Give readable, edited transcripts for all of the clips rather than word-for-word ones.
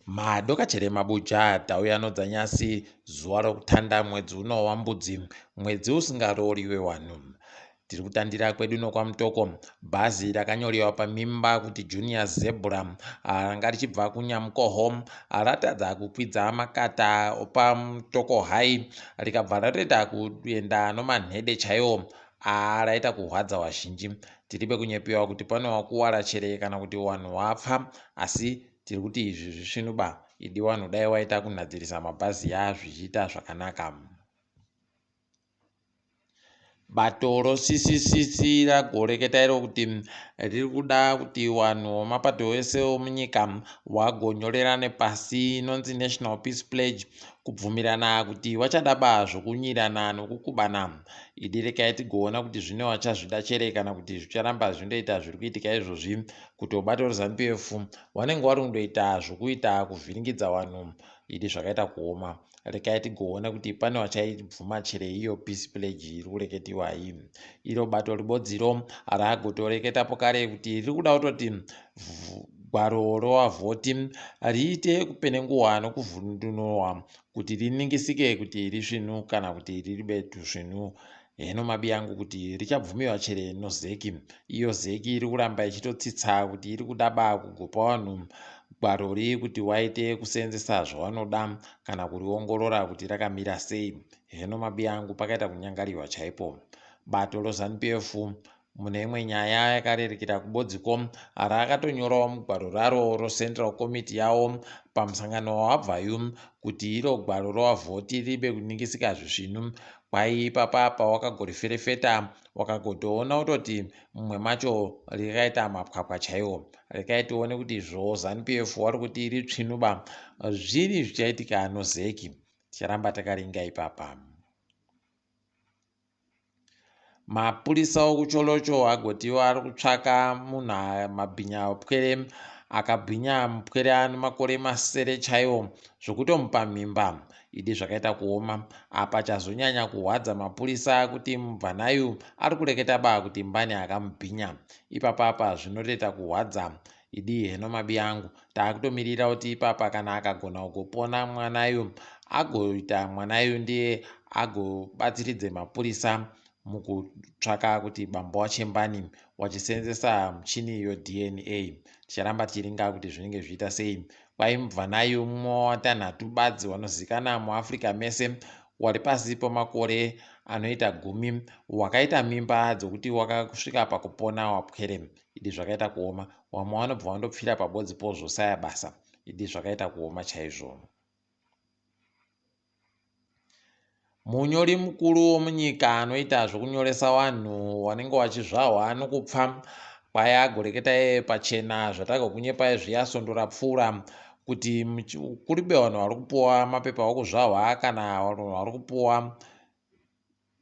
Madoka chere mabuja tauya nodzanyasi zuva rokutanda mwedzi uno wambudzi mwedzi usingarooriwe wanhu. Tiri kutandira kwedu nokwaMutoko. Bhazi rakanyorewa pamimba kuti Junior Zebra ranga richibva kuNyamukoho ratadza kukwidza makata opaMutoko High rikabva ratoita kuenda nomanhede chaiwo. Aa raita kuhwadza wazhinji. Tiribe kunyepewa kuti pane wakuwara chere kana kuti wanhu wapfa asi tiri kuti izvi zvisvinuba idi wanhu dai waita kunhadzirisa mabhazi ya zvichiita zvakanaka. Bato roCCCC ragoreketa iro kuti riri kuda kuti wanhu wemapato ese omunyika wagonyorerane pasi inonzi National Peace Pledge kubvumirana kuti wachadaba zvokunyirana nokukubana. Idi rekai tigoona kuti zvino wachazvida chere kana kuti zvicharamba zvindoita zviri kuitika izvozvi kuti bato reZanu PF wanenge wari kundoita zvokuita kuvhiringidza vanhu. Idi zvakaita kuoma. Rekai tigoona kuti pane wachaibvuma chere iyo peace pledge iri kureketiwa iyi. Iro bato ribodziro ragotoreketapo kare kuti riri kuda kutoti gwaro rowavhoti riite kupenenguwa nokuvhundunurwa kuti riningisike kuti risvinu kana kuti riribe tusvinu. Heno mabi angu kuti richabvumiwa chere noZEC. Iyo ZEC iri kuramba ichitotsitsa kuti iri kudaba kugopa vanhu gwaro ri kuti waite kuseenzesa zvawanoda kana kuriongorora kuti rakamira sei. Heno mabi angu pakaita kunyangariwa chaipo. Bato roZanu PF mune imwe nyaya yakarerekera kubodziko rakatonyorawo mugwaro raro roCentral Committee yawo pamusangano wabvayu kuti iro gwaro rowavhoti ribe kuningisika zvisvinu. Kwai ipapa pawakagoriferefeta wakagotoona kutoti mumwe macho rikaita mapwapwa chaiwo. Rekai tione kuti zvo Zanu PF wari kuti ritsvinuba zviri zvichaitika noZEC. Ticharamba takaringa ipapa. Mapurisa okuCholocho agotiwo ari kutsvaka munhu mabhinya pwere akabhinya mupwere ane makore 7 chaiwo zvokutomupa mimba. Idi zvakaita kuoma. Apa chazonyanya kuhwadza mapurisa kuti mubvanayu ari kureketa ba kuti mbani akamubhinya. Ipapa apa zvinotoita kuhwadza. Idi heno mabi angu taakutomirira kuti ipapa kana akagona kugopona mwanayu agoita mwanayu ndiye agobatsiridze mapurisa mukutsvaka kuti bambo wachembani wachiseenzesa muchini yoDNA. Ticharamba tichiringa kuti zvinenge zvichiita sei. Kwai mubvanayu mumwe watanhatu badzi wanozikanwa muAfrica mese wari pasi pemakore anoita 10 wakaita mimba dzokuti wakasvika pakupona wapwere. Idi zvakaita kuoma. Wamwe vanobva vandopfira pabodzipo zvosaya basa. Idi zvakaita kuoma chaizvo. Munyori mukuru womunyika anoita zvokunyoresa vanhu vanenge vachizvahwa nokupfa kwai agoreketa iye pachena zvatagokunyepai zviya svondo rapfuura kuti kuribe vanhu vari kupuwa mapepa okuzvahwa kana vanhu vari kupuwa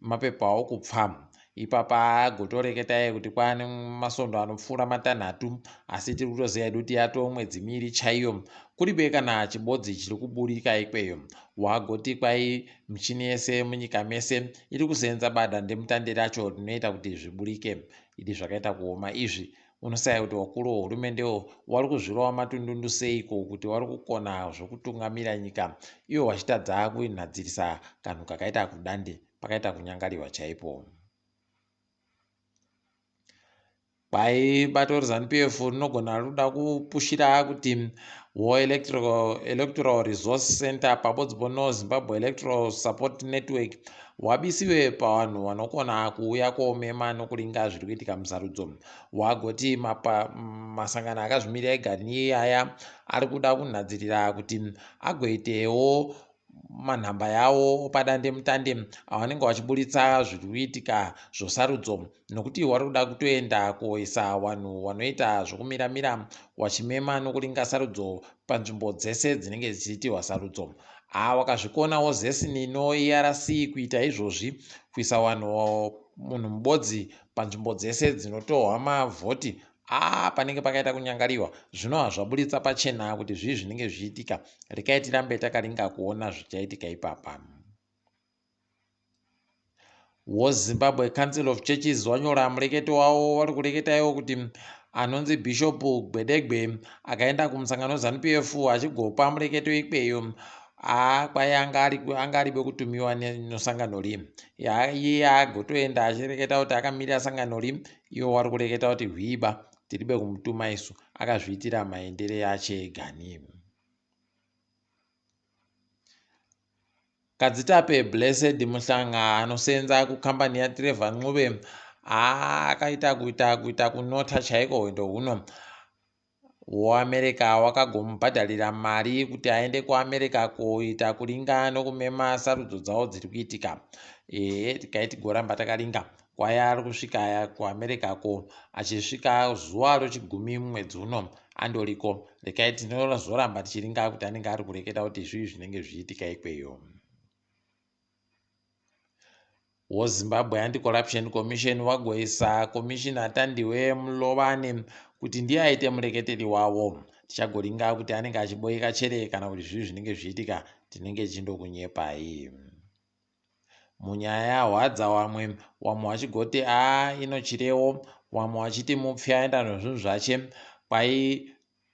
mapepa okupfa. Ipapa agotoreketa iye kuti kwaane masondo anopfuura 6 asi tiri kutoziva hedu kuti yatoo mwedzi 2 chaiyo kuribe kana chibodzi chiri kuburika ikweyo. Wagoti kwai michini yese munyika mese iri kuseenza badandemutande racho rinoita kuti zviburike. Idi zvakaita kuoma izvi. Unosaya kuti wakuru wehurumende wari kuzvirova matundundu seiko kuti wari kukona zvokutungamira nyika ivo vachitadza kunhadzirisa kanhu kakaita kudande pakaita kunyangariwa chaipo. Kwai bato reZanu PF rinogona rikuda kupushira kuti War Electoral Resource Center pabodzipo noZimbabwe Electoral Support Network wabisiwe pavanhu vanokona kuuya koomema nokuringa zviri kuitika musarudzo. Wagoti masangano akazvimirira ega aya ari kuda kunhadzirira kuti agoitewo manhamba yawo padandemutande avanenge vachiburitsa zviri kuitika zvosarudzo nokuti wari kuda kutoenda koisa vanhu vanoita zvokumiramira wachimema nokuringa sarudzo panzvimbo dzese dzinenge dzichiitirwa sarudzo. Wakazvikonawo ZESN noERC kuita izvozvi kuisa vanhu munhu mubodzi panzvimbo dzese dzinotohwa mavhoti. Panenge pakaita kunyangariwa zvinova zvaburitsa pachena kuti zvii zvinenge zvichiitika. Rekai tirambe takaringa kuona zvichaitika ipapa. WoZimbabwe Council of Churches wanyora mureketo wavo wari kureketa iwo kuti Anonzi Bishop Gwedegwe akaenda kumusangano weZanu PF achigopa mureketo ikweyo. Haa, kwai anga aribe kutumiwa nosangano ri. Iye agotoenda achireketa kuti akamirira sangano ri, iwo wari kureketa kuti hwiba tiribe kumutuma isu, akazviitira maendere ache egani. Kadzitape Blessed Muhlanga anosenza kukambani yaTrevor Ncube akaita kuita kuita kunota chaiko hwendo huno. WoAmerica wakagomubhadharira mari kuti aende kuAmerica koita kuringa nokumema sarudzo dzavo dziri kuitika. Ehe, tikai tigoramba takaringa. Kwaya ari kusvika kuAmerica ko achisvika zuva rochigumi mumwedzi uno andoriko. Rekai tinozoramba tichiringa kuti anenge ari kureketa kuti zvii zvinenge zvichiitika ikweyo. WoZimbabwe Anti-Corruption Commission wagoisa Commissioner Tandiwe Mlobane kuti ndiye aite mureketeri wavo. Tichagoringa kuti anenge achiboika chere kana kuti zvii zvinenge zvichiitika, tinenge tichindokunyepai. Munyaya yahwadza wamwe, wamwe wachigoti aa inochirewo, wamwe wachiti mupfi aenda nezvinhu zvache. Kwai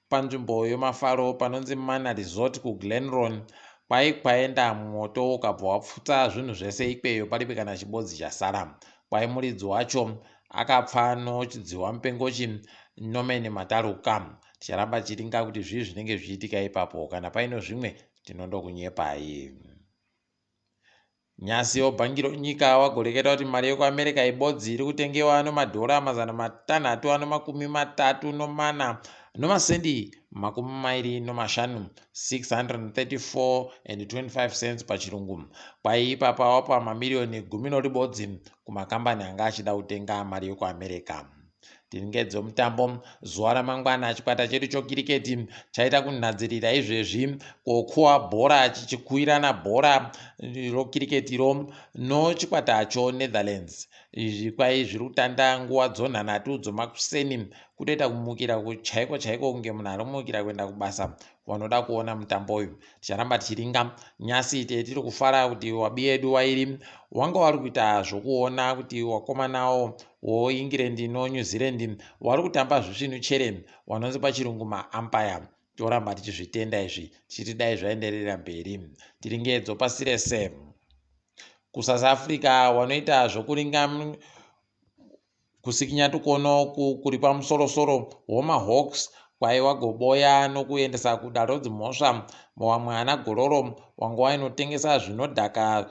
Panzvimbo yemafaro panonzi Mana Resort kuGlenron kwai kwaenda mwoto ukabva wapfutsa zvinhu zvese ikweyo paribe kana chibodzi chasara. Kwai muridzi wacho akapfa nochidzihwa mupengochi Norman Mataruka. Ticharamba tichiringa kuti zvii zvinenge zvichiitika ipapo kana paino zvimwe tinondokunyepai. Nyasi webhangi ronyika wagoreketa kuti mari yekuAmerica ibodzi iri kutengewa nomadhora 634 nomasendi 25, 634 and 25 cents pachirungu. Kwai ipapa wapa mamiriyoni 11 kumakambani anga achida kutenga mari yekuAmerica. Tiringedzo mutambo zuva ramangwana, chikwata chedu chokiriketi chaita kunhadzirira izvezvi kokuwa bhora chichikuwirana bhora rokiriketiro nochikwata choNetherlands. Izvi kwai zviri kutanda nguva dzonhanhatu dzomakuseni, kutoita kumukira chaiko chaiko kunge munhu ari kumukira kuenda kubasa. Vanoda kuona mutambo uyu ticharamba tichiringa. Nyasi tiri kufara kuti wabi yedu wairi wanga wari kuita zvokuona kuti wakomanawo woEngland noNew Zealand wari kutamba zvisvinu chere, wanonzi pachirungu maumpire. Toramba tichizvitenda izvi tichiti dai zvaenderera mberi. Tiringedzo pasi rese, kuSouth Africa wanoita zvokuringa kusikinya tukono kuri pamusorosoro womaHawks kwai wagoboya nokuendesa kudare rodzimhosva wamwe ana gororo wanga wainotengesa zvinodhaka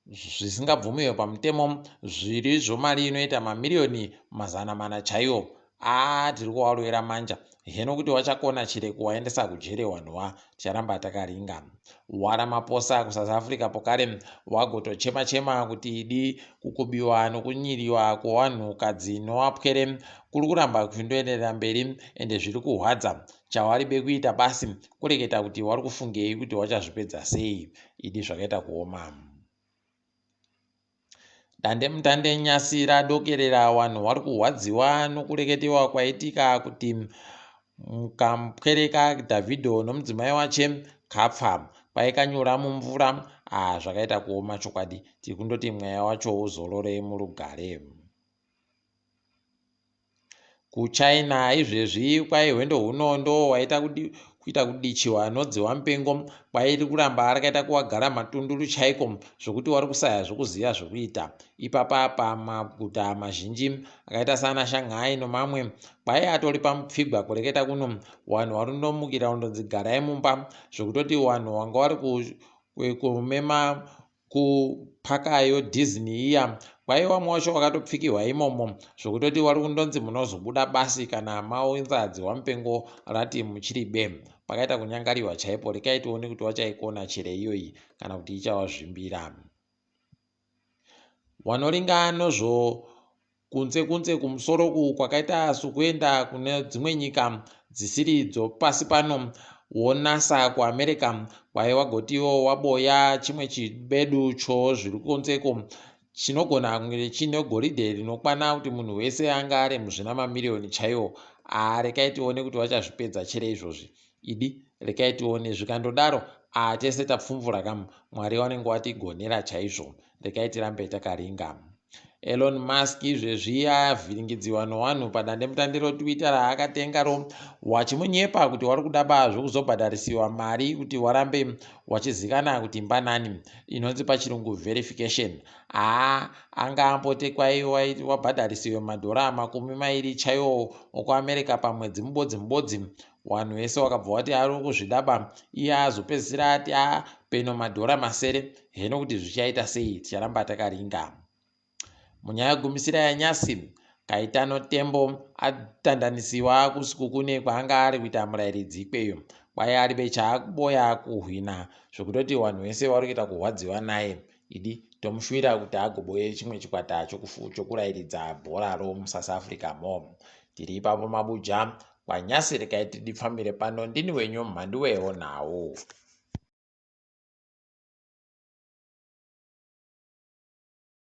zvisingabvumiwe pamutemo zviri zvomari inoita mamiriyoni 400 chaiwo. Aa, tiri kuvarovera manja heno kuti wachakona chire kuwaendesa kujere wanhuwa. Ticharamba takaringa. WaRamaphosa kuSouth Africa pokare wagotochema chema kuti idi kukubiwa nokunyiriwa kwevanhukadzi nowapwere kuri kuramba kuchindoenderera mberi ende zviri kuhwadza. Chawaribe kuita basi kureketa kuti wari kufungei kuti wachazvipedza sei. Idi zvakaita kuoma. Dandemutande nyasi radokerera, vanhu vari kurwadziwa nokureketewa kwaitika kuti kamupwere kaDhavhidho nomudzimai wache kapfa kwaikanyura mumvura. Ah, zvakaita kuoma chokwadi. Tiri kundoti mweya wacho uzorore murugare. KuChina izvezvi kwai hwendo huno ndo waita kuita kudichiwa nodziwa mupengo, kwairi kuramba rakaita kuwagara matunduru chaiko zvokuti wari kusaya zvokuziva zvokuita ipapa. Pamaguta mazhinji akaita saana Shanghai nomamwe kwai atori pamupfigwa kureketa kuno, vanhu vari kundomukira kundonzi garai mumba, zvokutoti vanhu vanga vari kumema kupaka yoDisney iya kwai vamwe vacho vakatopfikirwa imomo, zvokutoti vari kundonzi munozobuda basi kana maunza dzihwa mupengo rati muchiribe. Pakaita kunyangariwa chaipo. Rekai tione kuti wachaikona chere iyoyi kana kuti ichavazvimbira. Wanoringa nozvo kunze kunze kumusoro uku kwakaita sokuenda kune dzimwe nyika dzisiri dzopasi pano, woNASA kuAmerica kwai wagotiwo waboya chimwe chibedu chozviri kunzeko chinogona kunge chiine goridhe rinokwana kuti munhu wese anga ari muzvina mamiriyoni chaiwo. Aa, rekai tione kuti vachazvipedza chere izvozvi. Idi rekai tione zvikandodaro. Aa, tese tapfumvura kamu, Mwari vanenge watigonera chaizvo. Rekai tirambe takaringa. Elon Musk izvezvi avhiringidziwa nowanhu padandemutande roTwitter raakatengaro, wachimunyepa kuti wari kudaba zvokuzobhadharisiwa mari kuti warambe wachizikana kuti mbanani, inonzi pachirungu verification. Haa, anga ambote kwai wabhadharisiwe madhora 20 chaiwo okuAmerica pamwedzi mubodzi mubodzi. Wanhu wese wakabva wati ari kuzvidaba, iye azopedzisira ati a peno madhora 7. Heno kuti zvichaita sei, ticharamba takaringa. Munyaya yegumisira yanyasi, Kaitano Tembo atandanisiwa kuSikukune kwaanga ari kuita murairidzi ikweyo. Kwai aribe chaakuboya kuhwina zvekutoti vanhu vese vari kuita kurwadziwa naye. Idi tomushuvira kuti agoboye chimwe chikwata chokurairidza bhora romuSouth Africa mo. Tiri ipapo mabuja kwanyasi, regai tidipfambire pano. Ndini wenyu mhanduwewo nhau.